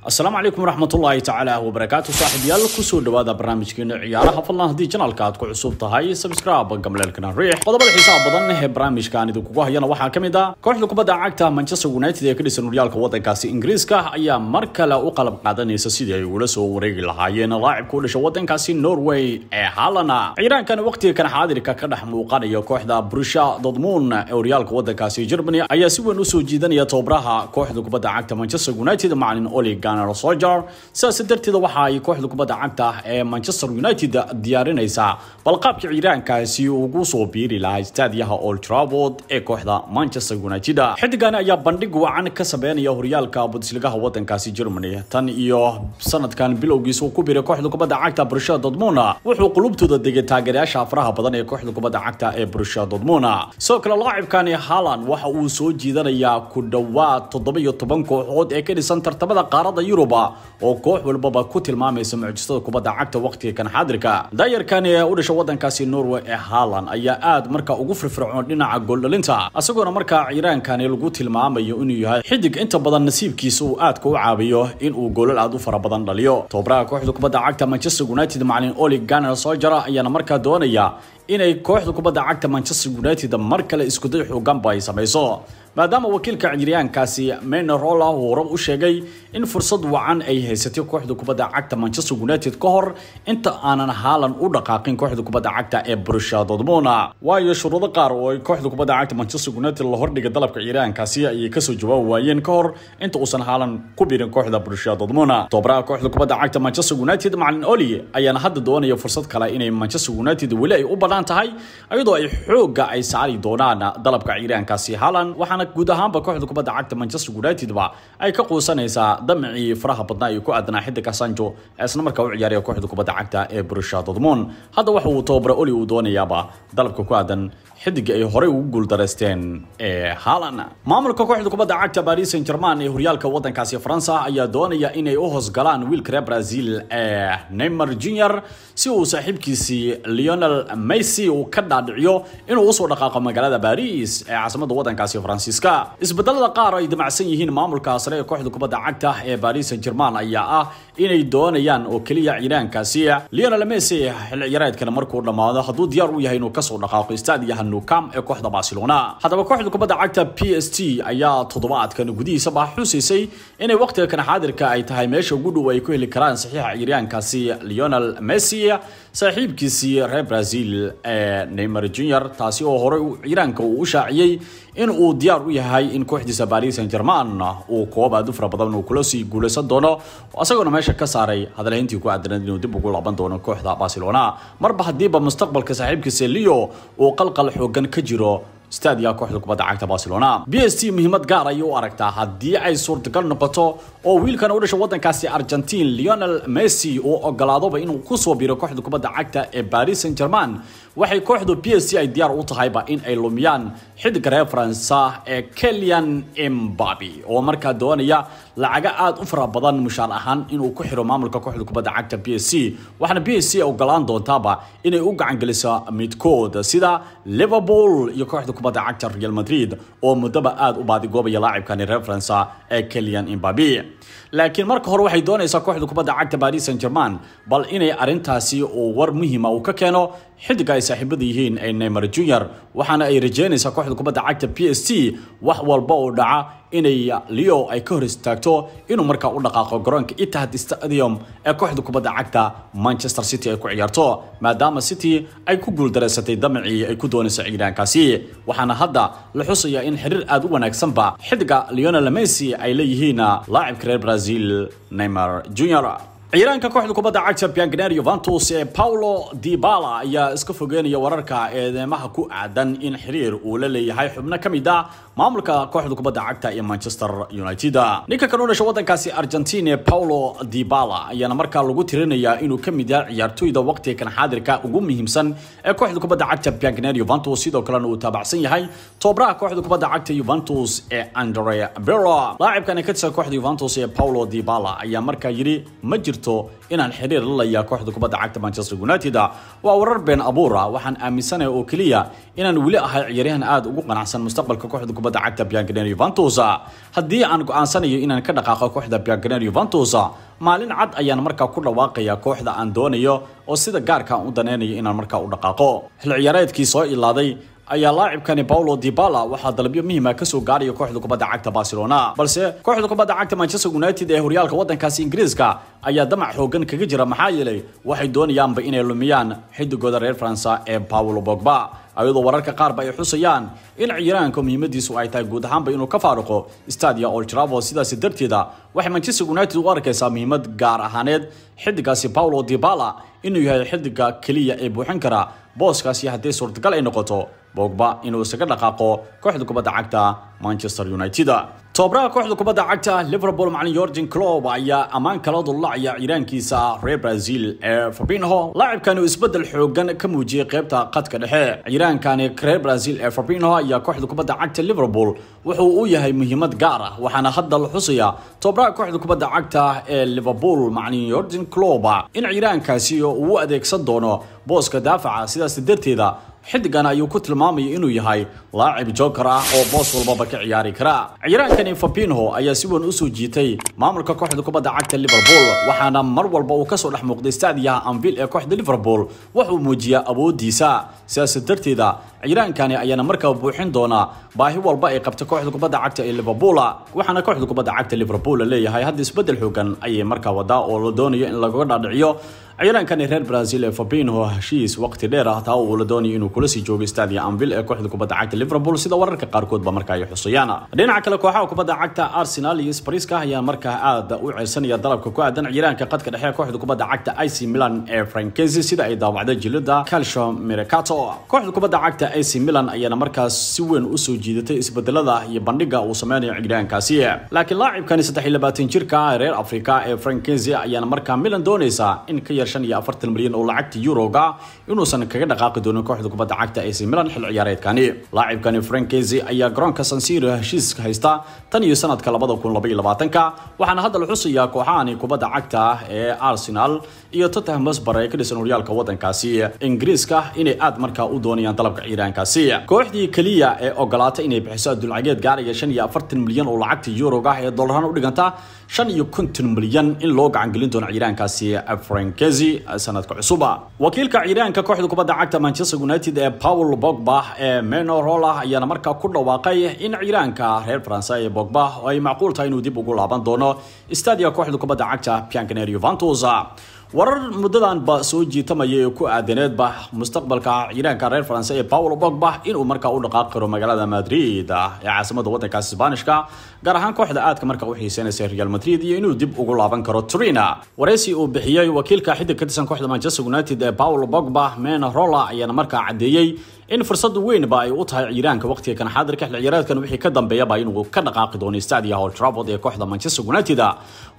Asalaamu calaykum waraxmatullaahi tacaala wabarakaatu. Saaxiibyaal, kusoo dhawaada barnaamijkeena ciyaaraha. Fadlan haddii channelka aad ku cusub tahay, subscribe, gamleelkana riix. Qodobada xiisaha badan ee barnaamijkan idinkugu hayana waxaa ka mid ah kooxda kubadda cagta Manchester United ee ka dhisan horyaalka wadankaasi Ingiriiska ayaa mar kale u qalab qaadanaysa sidii ay ula soo wareegi lahaayeen laacibka u dhashay wadankaasi Norway ee Haaland. Ciyaaraankan waqtiga kan xaadirka ka dhex muuqanaya kooxda Borussia Dortmund ee horyaalka wadankaasi Germany ayaa si weyn u soo jiidanaya tababaraha kooxda kubadda cagta Manchester United, macalin Ole Gunnar Solskjaer. Sidaas darteed waxa ay kooxda kubadda cagta ee Manchester United diyaarinaysaa balqaabka ciyaaraankaasi ugu soo biiri lahaa istaadiyaha Old Trafford ee kooxda Manchester United. Xidigan ayaa bandhig wacan ka sameynaya horyaalka Bundesliga wadankaasi Germany. Tan iyo sanadkan bilowgiisa uu ku biiray kooxda kubadda cagta Borussia Dortmund, wuxuu qulubtooda degay taageerayaasha faraha badan ee kooxda kubadda cagta ee Borussia Dortmund. Sidoo kale laacibkani Haaland waxa uu soo jiidanayaa ku dhawaad 17 kooxood ee ka dhisan tartamada qaaradda Yurub, oo koox walbaba ku tilmaamaysa mucjisada kubadda cagta waqtiga kan xaadirka. Dayarkan ee u dhashay wadankaasi Norway ee Haaland ayaa aad markaa ugu firfircoon dhinaca gooldhalinta, isagoona markaa ciiraankani lagu tilmaamayo inuu yahay xidig inta badan nasiibkiisa uu aadka u caawiyo in uu goolal aad u fara badan dhaliyo. Tababaraha kooxda kubadda cagta Manchester United, macalin Ole Gunnar Solskjaer, ayaana markaa doonaya inay kooxda kubadda cagta Manchester United mar kale isku day xooganba ay samayso, maadaama wakiilka ciyaaryahankaasi Mino Raiola uu hore u sheegay in fursad wacan ay haysatay kooxda kubadda cagta Manchester United ka hor inta aanan Haaland u dhaqaaqin kooxda kubadda cagta ee Borussia Dortmund, waayo shuruudo qaar oo ay kooxda kubadda cagta Manchester United la hordhigay dalabka ciyaaryahankaasi ayay kasoo jawaabi waayeen ka hor inta uusan Haaland ku biirin kooxda Borussia Dortmund. Tababaraha kooxda kubadda cagta Manchester United, macalin Ole, ayaana hadda doonaya fursad kale inay Manchester United weli ay u bannaan tahay, iyadoo ay xoogga ay saari doonaan dalabka ciyaaryahankaasi Haaland. Waxaana guud ahaanba kooxda kubadda cagta Manchester United ba ay ka quusanaysaa damcii faraha badnaa ee ku aadanaa xidiga Sancho ee isla markaa u ciyaaraya kooxda kubadda cagta ee Borussia Dortmund. Hadda waxa uu tababare Ole uu doonayaaba dalabka ku aadan xidiga ay horey ugu guuldareysteen ee Haaland. Maamulka kooxda kubadda cagta Paris Saint-Germain ee horyaalka wadankaasi Faransa ayaa doonaya inay u hoosgalaan wiilka reer Brazil ee Neymar Jr si uu saaxiibkiisii Lionel Messi uu ka dhaadhiciyo inuu usoo dhaqaaqo magaalada Paris ee caasimadda wadankaasi Faransiiska. Isbedelada qaar ay damacsan yihiin maamulka sare ee kooxda kubadda cagta ee Paris Saint-Germain ayaa ah inay doonayaan oo kaliya ciyaaraankaasi Lionel Messi xilli ciyaareedkan markuu dhamaado, hadduu diyaar u yahay, inuu kasoo dhaqaaqo istaadiyaha Nou Camp ee kooxda Barcelona. Haddaba kooxda kubadda cagta PSG ayaa toddobaadkan gudihiisa baa xusaysay inay waqtiga kan xaadirka ay tahay meesha ugu dhow ay ku heli karaan saxiixa ciyaaryahankaasi Lionel Messi saaxiibkiisii reer Brazil ee Neymar Jr, taasi oo horey ciyaaraanka uu u shaaciyey in uu diyaar u yahay in kooxdiisa Paris Saint-Germain uu koob aad u fara badan uu kula sii guuleysan doono, isagoona meesha ka saaray hadalhayntii ku aadanayd inuu dib ugu laaban doono kooxda Barcelona, marba haddiiba mustaqbalka saaxiibkiisa Leo uu qalqal xoogan ka jiro staadiga kooxda kubadda cagta Barcelona. PSG muhiimad gaar ayay u aragtaa haddii ay suurtagal noqoto oo wiilkan u dhashay wadankaasi Argentine Lionel Messi uu ogolaadoba inuu ku soo biiro kooxda kubadda cagta ee Paris Saint-Germain. Waxay kooxdu PSG ay diyaar u tahayba in ay lumiyaan xidiga reer Faransa ee Kylian Mbappe, oo markaa doonaya lacaga aad u fara badan mushaar ahaan inuu ku xiro maamulka kooxda kubadda cagta PSG. Waxaana PSG ogolaan doontaaba inay u gacan geliso midkood sida Liverpool iyo kooxda kubadda cagta Real Madrid, oo muddaba aad u baadigoobaya laacibkani reer Faransa ee Kylian Mbappe. Laakiin marka hore waxay doonaysaa kooxda kubadda cagta Paris Saint-Germain bal inay arrintaasi uu war muhiima uu ka keeno xidiga ay saaxiibada yihiin ee Neymar Jr. Waxaana ay rajeynaysaa kooxda kubadda cagta PSG wax walba oo dhaca inay Leo ay ka hor istaagto inuu markaa u dhaqaaqo garoonka Etihad Stadium ee kooxda kubadda cagta Manchester City ay ku ciyaarto, maadaama City ay ku guuldareysatay damcii ay ku doonayso ciyaaraankaasi. Waxaana hadda la xusayaa in xiriir aad u wanaagsanba xidiga Lionel Messi ay leeyihiin laacibka reer Brazil Neymar Jr. Ciyaaraanka kooxda kubadda cagta Bianconeri Juventus ee Paulo Dybala ayaa iska fogeynaya wararka eedeymaha ku aadan in xiriir uu la leeyahay xubno ka mid ah maamulka kooxda kubadda cagta ee Manchester United. Ninka kan u dhashay wadankaasi Argentina ee Paulo Dybala ayaana markaa lagu tirinayaa inuu ka mid yahay ciyaartoyda waqtiga kan xaadirka ugu muhiimsan ee kooxda kubadda cagta Bianconeri Juventus, sidoo kalena uu taabacsan yahay tababaraha kooxda kubadda cagta Juventus ee Andrea Pirlo. Laacibkan ka tirsan kooxda Juventus ee Paulo Dybala ayaa markaa yiri ma jirto jirto inaan xiriir la leeyahay kooxda kubadda cagta Manchester United. Waa warar been abuur ah, waxaan aaminsanahay oo kaliya inaan weli ahay ciyaaryahan aad ugu qanacsan mustaqbalka kooxda kubadda cagta Bianconeri Juventus. Haddii aan go'aansanayo inaan ka dhaqaaqo kooxda Bianconeri Juventus, maalin cad ayaan markaa ku dhawaaqaya kooxda aan doonayo oo sida gaarka aan u daneynayo inaan markaa u dhaqaaqo. Xilli ciyaareedkii soo ilaaday ayaa laacibkani Paulo Dybala waxaa dalabyo muhiim ah ka soo gaaraya kooxda kubadda cagta Barcelona, balse kooxda kubadda cagta Manchester United ee horyaalka waddankaasi Ingiriiska ayaa damac xoogan kaga jira, maxaa yeelay waxay doonayaanba inay lumiyaan xidigooda reer Faransa ee Paulo Pogba, ayadoo wararka qaar ba ay xusayaan in ciyaaraanka muhiimadiisu ay tahay guud ahaanba inuu ka faaruqo Stadia Old Trafford. Sidaas darteeda waxay Manchester United u arkaysaa muhiimad gaar ahaaneed xidigaasi Paulo Dybala inuu yahay xidiga kaliya ee buuxin kara booskaasi haddii suurtagal ay noqoto Pogba inuu isaga dhaqaaqo kooxda kubadda cagta Manchester United. Tobraha kooxda kubadda cagta Liverpool macallin Jurgen Klopp ayaa ammaan kala dullacaya ciyaaraankiisa reer Brazil ee Fabinho. Laacibkani uu isbedel xoogan ka muujiyay qaybta qadka dhexe. Ciyaaraankani reer Brazil ee Fabinho ayaa kooxda kubadda cagta Liverpool wuxuu u yahay muhiimad gaar ah, waxaana hadda la xusayaa tobraha kooxda kubadda cagta ee Liverpool macallin Jurgen Klopp in ciyaaraankaasi uu u adeegsan doono booska daafaca. Sidaas darteeda xidigan ayuu ku tilmaamay inuu yahay laacib joker ah oo boos walbaba ka ciyaari kara. Ciyaaraankani Fabinho ayaa si weyn u soo jiitay maamulka kooxda kubadda cagta Liverpool, waxaana mar walba uu ka soo dhex muuqday stadiyaha Anfield ee kooxda Liverpool wuxuu muujiyaa awoodiisa. Sidaas darteeda ciyaaraankani ayaana markaa buuxin doona baahi walba ay qabto kooxda kubadda cagta ee Liverpool, waxaana kooxda kubadda cagta Liverpool leeyahay hadda isbedel xoogan ayay markaa wadaa oo la doonayo in laga dhaadhiciyo ciyaaraankani reer Brazil ee Fabinho heshiis waqti dheer ah taa uu la doonayo inuu kula sii joogo Stadia Anfield ee kooxda kubadda cagta Liverpool, sida wararka qaarkood ba markaa ay xusayaan. Dhinaca kale kooxaha kubadda cagta Arsenal iyo Spurs ayaa markaa aad u ceyrsanaya dalabka ku aadan ciyaaraanka qadka dhexe ee kooxda kubadda cagta AC Milan ee Frank Kessie, sida ay daawacday jilada Calcio Mercato. Kooxda kubadda cagta AC Milan ayaana markaas si weyn u soo jiidatay isbedelada iyo bandhiga uu sameynayo ciyaaraankaasi, laakiin laacibkani 23 jirka reer Afrika ee Frank Kessie ayaana markaa Milan doonaysa in ka yar 45 milyan oo lacagta Euroga inuusan kaga dhaqaaqi doonin kooxda kubadda cagta AC Milan xil ciyaareedkani. Laacibkani Frank Kessie ayaa garoonka San Siro heshiiska haysta tan iyo sanadka 2022, waxaana hadda la xusayaa kooxahani kubadda cagta ee Arsenal iyo Tottenham Hotspur ee ka dhisan horyaalka waddankaasi Ingiriiska inay aad markaa u doonayaan dalabka ciyaaraankaasi. Kooxdii kaliya ee ogolaatay inay bixiso adduun-lacageed gaaraya 45 milyan oo lacagta Euroga ee doolarhan u dhiganta 55 milyan in loo gacan gelin doono ciyaaraankaasi Frank Kessie sanadka cusub. Wakiilka ciyaaraanka kooxda kubadda cagta Manchester United ee Paul Pogba ee Mino Raiola ayaana markaa ku dhawaaqay in ciyaaraanka reer Faransa ee Pogba ay macquul tahay inuu dib ugu laaban doono stadia kooxda kubadda cagta Bianconeri Juventus. Warar muddadan ba soo jiitamaya ee ku aadaneedba mustaqbalka ciyaaraanka reer Faransa ee Paul Pogba inuu markaa u dhaqaaqi karo magaalada Madrid ee caasimadda waddankaasi Isbaanishka, gaar ahaan kooxda aadka markaa u xiiseynaysa Real Madrid, iyo inuu dib ugu laaban karo Torino. Wareysi uu bixiyay wakiilka xiddig ka tirsan kooxda Manchester United ee Paul Pogba Mino Raiola ayaana markaa caddeeyay in fursad weyn ba ay u tahay ciyaaraanka waqtiga kan xaadirka xilli ciyaareedkan wixii ka dambeeya ba inuu ka dhaqaaqi doono Stadia Old Trafford ee kooxda Manchester United.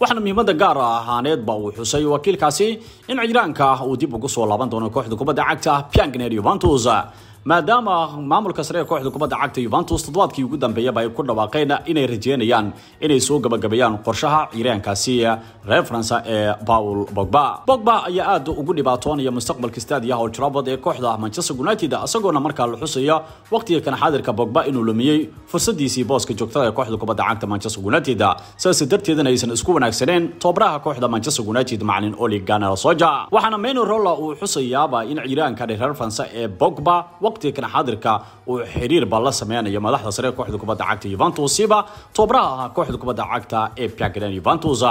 Waxaana muhiimadda gaar ahaaneed ba uu xusay wakiilkaasi in ciyaaraanka uu dib ugu soo laaban doono kooxda kubadda cagta Bianconeri Juventus, maadaama maamulka sare ee kooxda kubadda cagta Juventus toddobaadkii ugu dambeeyay ay ku dhawaaqeen inay rajeynayaan inay soo gabagabeeyaan qorshaha ciyaaraankaasi reer Faransa ee Paul Pogba. Pogba ayaa aad ugu dhibaatoonaya mustaqbalka Stadia Old Trafford ee kooxda Manchester United, isagoona markaa la xusayo waqtiga kan xaadirka Pogba inuu lumiyay fursadiisii booska joogtada ee kooxda kubadda cagta Manchester United, sidaas darteedna aysan isku wanaagsaneen tobaraha kooxda Manchester United macallin Ole Gunnar Solskjaer. Waxaana Mino Raiola uu xusayaaba in ciyaaraanka reer Faransa ee Pogba waqtiga kan xaadirka uu xiriir ba la sameynayo madaxda sare ee kooxda kubadda cagta Juventus, siba tobaraha kooxda kubadda cagta ee Bianconeri Juventus.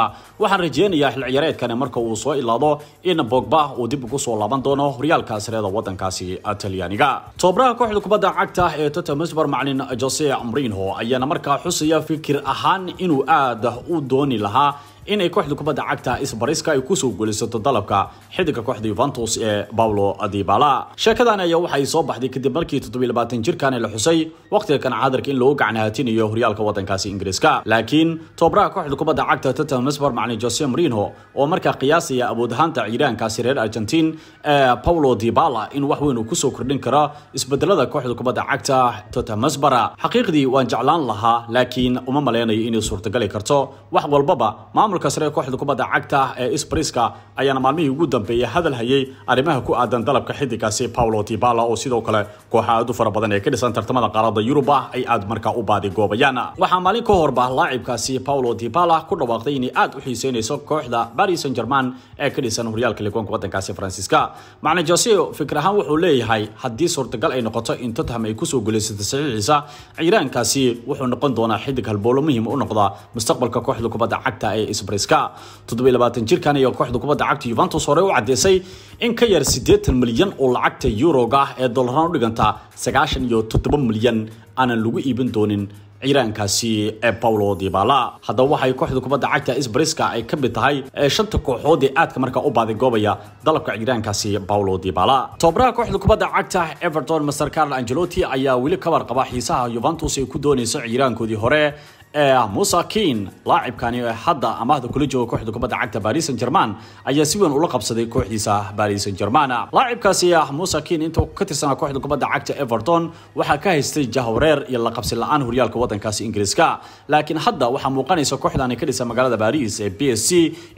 Waxaan rajeynayaa xil ciyaareedkan marka uu soo ilaado in Pogba uu dib ugu soo laaban doono horyaalka sareeda waddankaasi Talyaaniga. Tobaraha kooxda kubadda cagta ee Tottenham Hotspur macallin Jose Mourinho ayaana markaa xusaya fikir ahaan inuu aad u dooni lahaa inay kooxda kubadda cagta Isbariska ay ku soo guulaysato dalabka xidiga kooxda Juventus ee Paulo Dybala. Sheekadan ayaa waxay soo baxday kadib markii 27 jirkan la xusay waqtiga kan xaadirka in loo gacan haatinayo horyaalka waddankaasi Ingiriiska, laakiin tobaraha kooxda kubadda cagta Tottenham Hotspur macallin Jose Mourinho oo markaa qiyaasaya awood ahaanta ciyaaraankaasi reer Argentine ee Paulo Dybala in wax weyn uu ku soo kordhin karo isbedelada kooxda kubadda cagta Tottenham Hotspur. Xaqiiqdii waan jeclaan lahaa, laakiin uma maleynayo inay suurtagali karto. Wax walbaba maamulka Maamulka sare ee kooxda kubadda cagta ee Isbriska ayaana maalmihii ugu dambeeyay hadal hayay arrimaha ku aadan dalabka xidigaasi Paulo Dybala oo sidoo kale kooxaha aad u fara badan ee ka dhisan tartamada qaaradda Yurub ay aad markaa u baadigoobayaan. Waxaa maalin ka hor baa laacibkaasi Paulo Dybala ku dhawaaqday inay aad u xiiseynayso kooxda Paris Saint-Germain ee ka dhisan horyaalka Ligue 1 wadankaasi Faransiiska. Macna Jose fikir ahaan wuxuu leeyahay haddii suurtagal ay noqoto in Tottenham ay kusoo guulaysato saxiixiisa, ciiraankaasi wuxuu noqon doonaa xidig halbowlo muhiim u noqda mustaqbalka kooxda kubadda cagta ee Isbriska. 27 jirkan iyo kooxda kubadda cagta Juventus hore u cadeysay in ka yar 80 milyan oo lacagta euro-ga ee doolaraan u dhiganta 97 milyan aanan lagu iibin doonin ciiraankaasi ee Paulo Dybala. Haddaba waxay kooxda kubadda cagta Isbriska ay ka mid tahay shanta kooxood ee aadka markaa u baadigoobaya dalabka ciiraankaasi Paulo Dybala. Tababaraha kooxda kubadda cagta Everton Mr. Carlo Ancelotti ayaa weli ka warqaba xiisaha Juventus ay ku doonayso ciiraankoodii hore ee Musa Keane. Laacibkani hadda amaahda kula jooga kooxda kubadda cagta Paris Saint-Germain ayaa si weyn ula qabsaday kooxdiisa Paris Saint-Germain. Laacibkaasi Musa Keane inta ka tirsanaa kooxda kubadda cagta Everton waxaa ka haystay jahwareer iyo la qabsi la'aan horyaalka wadankaasi Ingiriiska, laakiin hadda waxaa muuqanaysa kooxdani ka dhisan magaalada Paris ee PSG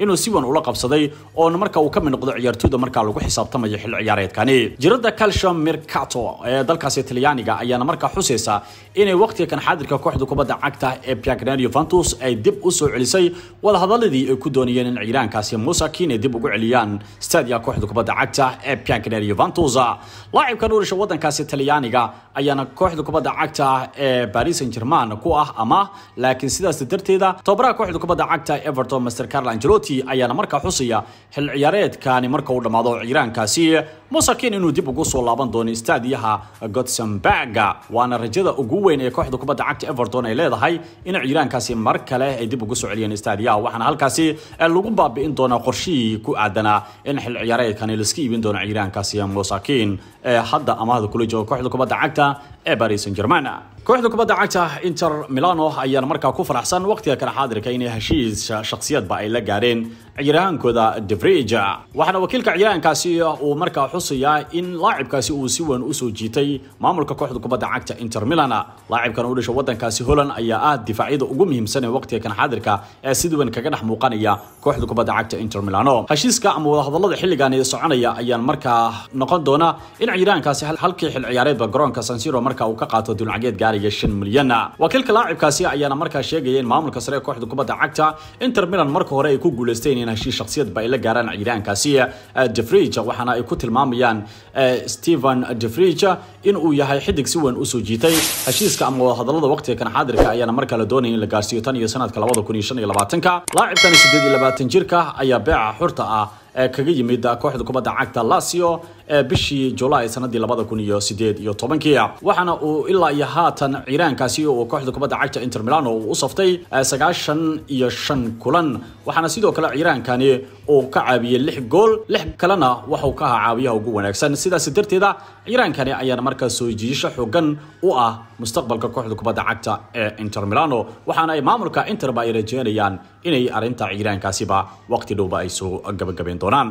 inuu si weyn ula qabsaday oo marka uu ka mid noqdo ciyaartooyda marka lagu xisaabtamayo xil ciyaareedkani. Jirada Calcio Mercato ee dalkaasi Talyaaniga ayaana markaa xusaysa inay waqtiga kan xaadirka kooxda kubadda cagta ee Bianconeri Juventus ay dib u soo celisay wadahadaladii ay ku doonayeen in ciiraankaasi Musa Keane ay dib ugu celiyaan stadia kooxda kubadda cagta ee Bianconeri Juventus. Laacibka nuurisha wadankaasi Talyaaniga ayaana kooxda kubadda cagta ee Paris Saint-Germain ku ah ama, laakiin sidaas darteeda tababaraha kooxda kubadda cagta Everton Mr. Carlo Ancelotti ayaana markaa xusaya xil ciyaareedkani marka uu dhamaado ciiraankaasi Musa Keane inuu dib ugu soo laaban doono stadiyaha Gothenburg. Waana rajada ugu weyn ee kooxda kubadda cagta Everton ay leedahay in ciiraankaasi mar kale ay dib ugu soo celiyeen stadiyaha, waxaana halkaasi lagu baabi'in doonaa qorshihii ku aadanaa in xil ciyaareedkani la iska iibin doono ciiraankaasi Musa Keane ee hadda amaahda kula jooga kooxda kubadda cagta ee Paris Saint-Germain. Kooxda kubadda cagta Inter Milano ayaana markaa ku faraxsan waqtiga kala xaadirka inay heshiis shakhsiyadba ay la gaareen ciyaaryahankooda De Vrij. Waxaana wakiilka ciyaaryahankaasi uu markaa xusayaa in laacibkaasi uu si weyn u soo jiitay maamulka kooxda kubadda cagta Inter Milan. Laacibkan u dhashay wadankaasi Holland ayaa ah difaacyada ugu muhiimsan ee waqtiga kan xaadirka ee si weyn kaga dhex muuqanaya kooxda kubadda cagta Inter Milano. Heshiiska ama wadahadallada xilligan ee soconaya ayaan markaa noqon doona in ciyaaryahankaasi halkii xil ciyaareedba garoonka San Siro markaa uu ka qaato dulcageed gaaraya 5 milyan. Wakiilka laacibkaasi ayaana markaa sheegaya in maamulka sare ee kooxda kubadda cagta Inter Milan marka hore ay ku guuleysteen in heshiis shakhsiyadba ay la gaaraan ciyaaryahankaasi De Vrij, waxaana ay ku tilmaamayaan Steven De Vrij in uu yahay xidig si weyn u soo jiitay heshiiska ama wadahadallada waqtiga kan xaadirka ayaana markaa la doonaya in la gaarsiiyo tan iyo sanadka 2025. Laacibkan 28 jirka ayaa beeca xurta ah ee kaga yimid kooxda kubadda cagta Lazio ee bishii July sanadii 2018, waxaana uu ilaa iyo haatan ciiraankaasi oo kooxda kubadda cagta Inter Milano uu u saftay 95 kulan, waxaana sidoo kale ciiraankani uu ka caawiyay 6 gool, 6 kalena waxa uu ka ahaa caawiyaha ugu wanaagsan. Sidaas darteeda ciiraankani ayaana markaa soo jiidasho xooggan u ah mustaqbalka kooxda kubadda cagta ee Inter Milano, waxaana ay maamulka Inter ba ay rajeynayaan inay arrinta ciiraankaasiba waqti dhowba ay soo gabagabeyn doonaan.